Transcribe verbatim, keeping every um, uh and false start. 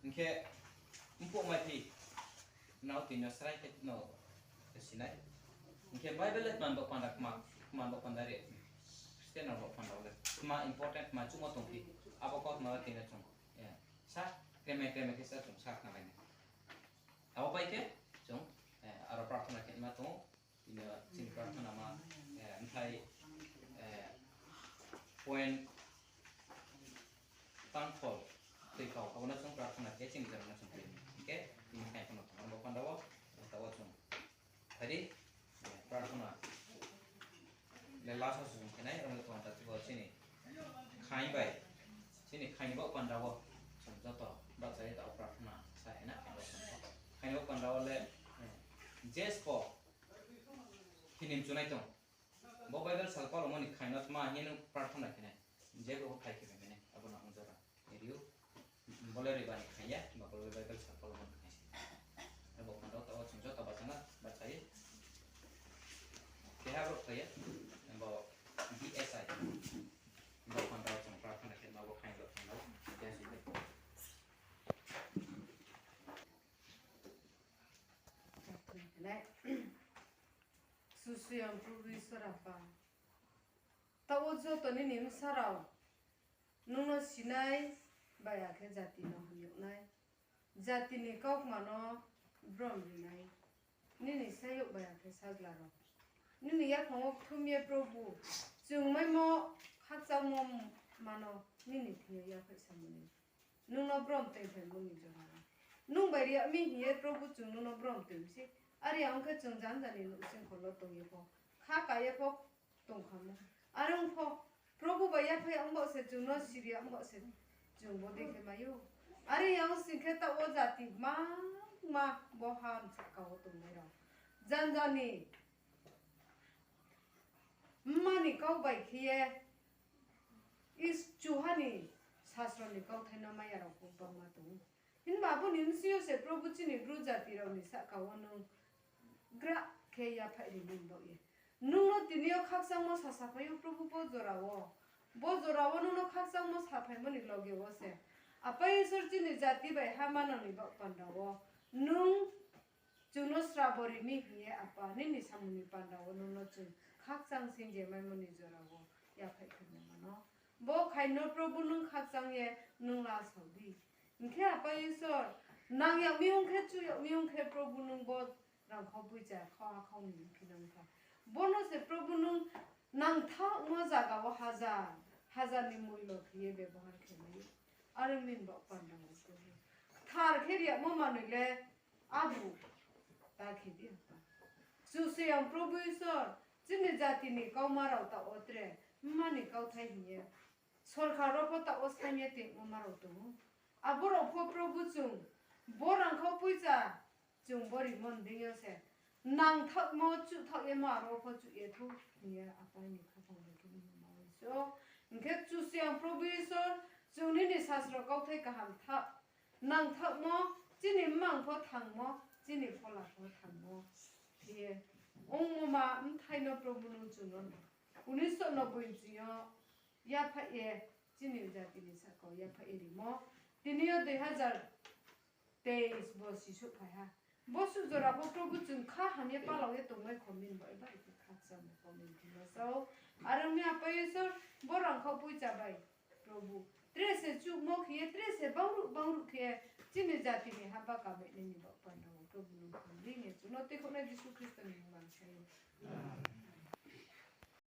Hing khe, mphuh maiphi, nrao tini yo srai khe no sinai. Hing khe Bible le tma ni baoh panda kma, tma ni baoh panda ri, Christian rao baoh panda le tma important, tma chumo tongphi, abo kautma le tini yo chung, eh, sa, kreme kreme khe sa chung sa khnalai nai. Abo bai khe chung, eh, aro prarthana khe ma tong ou. Tini yo chini prarthana ma, eh, mthai, eh, point tang phol tui kau, abo no chung prarthana khe chini jora no chung khe, hing khe tini khaing pho no tong ou, bo panda wo, taoh wo chung phai di, eh, prarthana le last wo chung khe nai, aro ni tong ta chibo chini khaing bai, chini khaing ni baoh panda wo chung joto bahcha ye taoh prarthana sa ye na, khaing ni baoh panda wo le, eh, je sbo hini mchunai tong, bo Bible sal palomo ni khaing no tma hing ye nung prarthana khe nai, je brouh phai khe mai nai, abo no ang jora ri ou. Bo le Roibar ni khaing ya, bo le Bible sal palomo ni khaing se. Abo panda wo taoh wo chung joto bahcha na, bahcha ye. Keha brouh phai ye, bo B S I. Bo panda wo chung prarthana khe ma bo khaing rao panda wo, B S I le. Kchusoyang Probhu Isor Apha, taoh wo joto nini bsa rao nung no sinai, bai ya khe jati no hamyag nai, jati ni kaukma no brom ri nai, nini sayouh bai ya khe sajla rao nini yaphang wo kthum ye Probhu, chung maimo khakchangmo ma no nini thing yo yaphaih samo ni nung no brom toingphaimo ni jora wo. Nung bai ri yag mi hing ye Probhu chung nung no brom toing mi sei. Are ya ong khe chung janja ni nouhsingkhol wo tong ye pho, kha ka ye pho tong kha mo. Are ong pho, Probhu bai yaphaih ya ong baoh se chung no siri ya ong baoh se chung bodei khe mai ou. Are ya ong sing khe taoh wo jati mangma bo ha msahka wo tongnai rao, janja ni mma ni kau bai khe ye, Is-, Kchuha ni sasro ni kauthai no mai ya rao pho bangma tong ou. Himba abo ni bsing yo se Probhu chini Bru jati rao ni sahka wo nung gra khe yaphaih ri ni baoh ye, nung no tini yo khakchangmo sasaphai ou Probhu bo jora wo. Bo jora wo nung no khakchangmo saphaimo ni loge wo se Apa Isor chini jati bai ha manang ni baoh panda wo nung chung no srabo ri mi hing ye Apa, nini samung ni panda wo nung no chung khakchang sing je maimo ni jora wo yaphaih khe nai ma no. Bo khaing no Probhu nung khakchang ye nung lasao di. Hing khe Apa Isor, nang yag mi ong khe, chuh yag mi ong khe Probhu nung bo rangkhau poicha khau ha khau ni phi nang kha. Bo no se Probhu nung nangthagmo zaga wo hajar, hajar ni moilo khe ye bebohar khe mai ou. Are ong mi ni baoh panda wo Probhu, kthar khe ri yagmo manoi le abu ta khe di Apa. Kchusoyang Probhu Isor, chini jati ni kauma rao taoh wo tre mma ni kauthai hing ye sorkar wo pho taoh wo saing ye tongmo ma rao tong ou. Abo rao pho Probhu chung bo rangkhau poicha chung bo rimo ni deing yo se nangthagmo chuhthaoh ye ma aro pho chuh ye thou hing ye Apa ni khaphang bai khe nung no ma uaingsouh ou. Hing khe Kchusoyang Probhu Isor, chung nini sasro kauthai kaham tha, nangthagmo, chini mmang pho thangmo, chini phola pho thangmo khe ye ongmo ma bthai no Probhu nung chung no unisho noboi ni bsing yo yaphaih ye, chini jati ni sahka wo yaphaih ye rimo. Tini yo dui hazar teis bo sisouhphai ha. Bo suh jora pho Probhu chung kha ham ye palau ye tongmai kho mi ni baoh ye bari khe khakchang bo kho mi ni thing yo sao. Are ong mi Apa Isor, bo rangkhau poicha bai Probhu, tre se chuhmo khe ye, tre se bangruh bangruh khe ye, chini jati ni haba kamai nai ni baoh panda wo Probhu nung khamri hing ye chung no tuikhouhnai Jisu Khristo ni mmang sa ou.